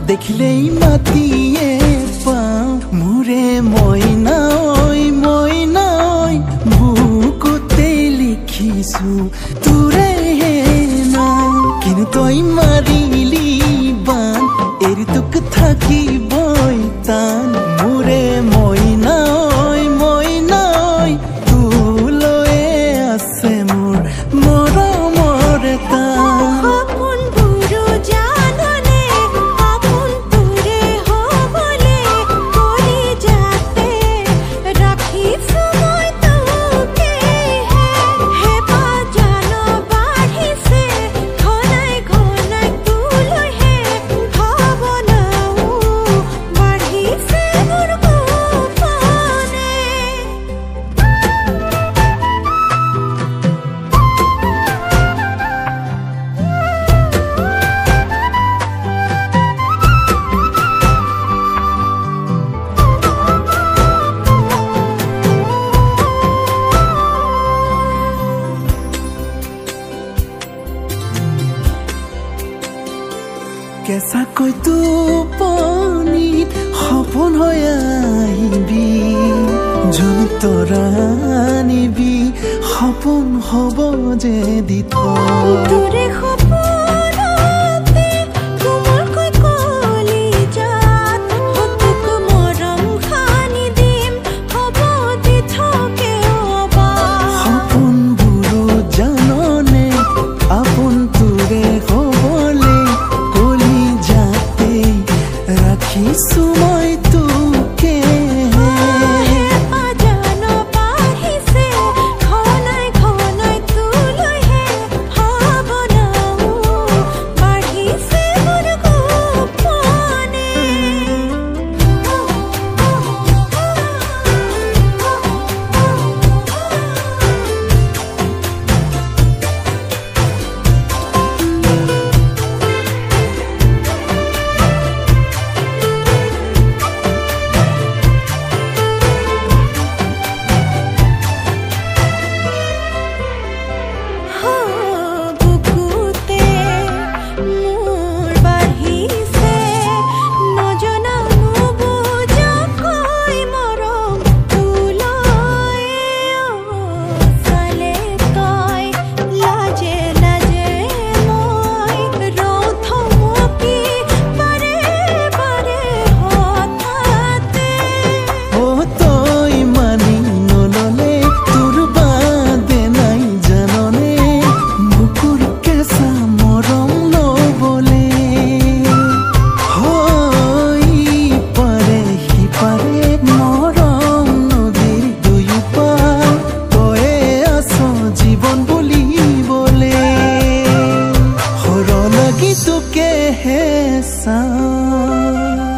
দেখিলেই মাতিয়ে পাওঁ মোৰে মইনা ঐ মইনা ঐ বুকুতে লিখিছো তোৰে নাম কিন্তু তই মাৰিলি বান এৰি তোক থাকিবই টান মোৰে মইনা ঐ মইনা ঐ তোলৈয়ে আছে মোৰ মৰমৰ টান। কেঁচাকৈ টোপনিত সপোন হৈ আহিবি জোন তৰা আনিবি সপোন হ'ব যে তোৰে সপোনতে কোমলকৈ কলিজাত তোক মৰম সানি দিম হ'ব দি থকে সপোনবোৰো জাননে আপোন তোৰে হ'বলে কলিজাতে ৰাখিছো মই তোকে। তোকে হে চাওঁ।